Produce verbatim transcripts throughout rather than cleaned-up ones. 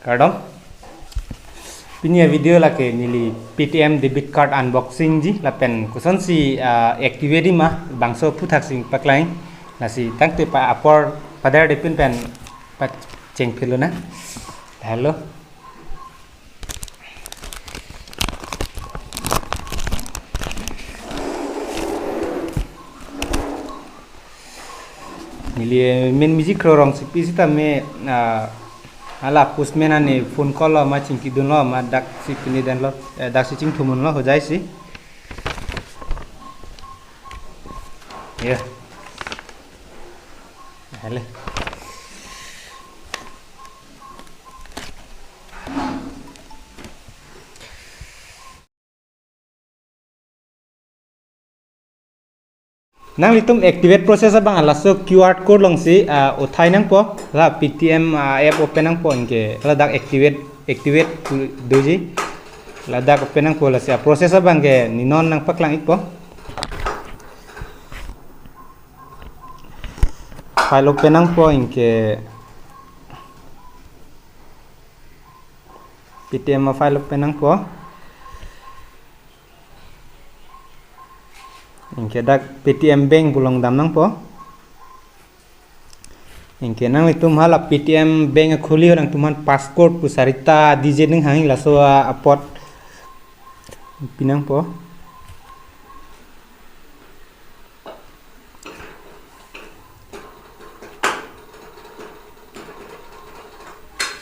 Kardom. Pini avideo lake neli Paytm debit card unboxing ji lapen kosonsi, ah, activate ma bangso aphuthak si paklang. Lasi tangte pa apor padar depin pen pacheng philo na. Hello. Neli, eh, men miji kro rong si pi sitame, ah, hala postman ani phone call lo ma chingkidun lo ma dak si pini den lo, eh, dak si chingthumun lo hojai si. Ya. Hele. Nanglitum activate process abang laso Q R code along si, ah, uthai nangpo, la Paytm, ah, app open nangpo anke ladak activate, activate pu doji. Ladak open nangpo lasi a-process abang ke neli non nangpaklang ikpo. File open nangpo anke Paytm a-file open nangpo. Anke dak Paytm Bank pu along dam nangpo. Anke nanglitum hala Paytm Bank akhuli ho nangtum aphan passcode pu sarita digit ning hang laso a-, apot pi nangpo.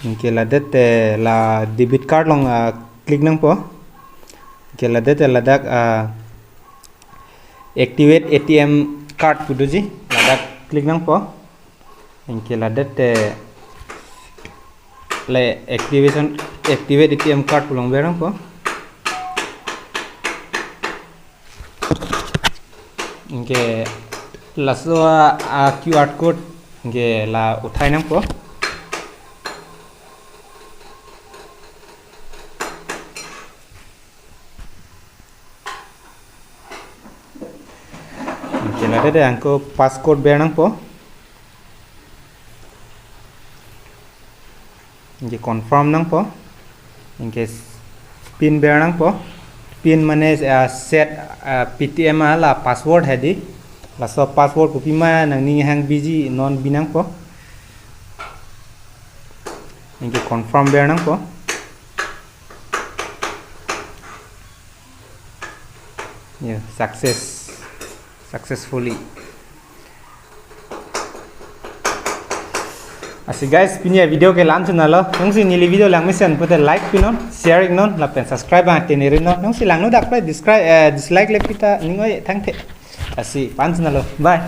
Anke ladet te la debit card along, ah, click nangpo. Anke ladet te ladak, ah, activate A T M card pu doji, ladak click nangpo. Anke ladet te le activation, activate A T M card pu along ber nangpo. Anke laso a, a Q R code anke la uthai nangpo. Anke ladet te anke passcode ber nangpo. Anke confirm nangpo. Anke pin ber nangpo. Pin mane, ah, set, ah, Paytm hala password hedi. Laso password kopima nangning hang biji non bi nangpo. Anke confirm ber nangpo. Ya, success. Successfully. Lasi guys, pini avideo ke la-an chunalo. Jongsi neli video langmesen pute like pinon, share iknon, lapen subscribe abang teneri non. Jongsi langno dak pai dislike, eh, dislike le pita ning oi thangthe. Lasi la-an chunalo. Bye.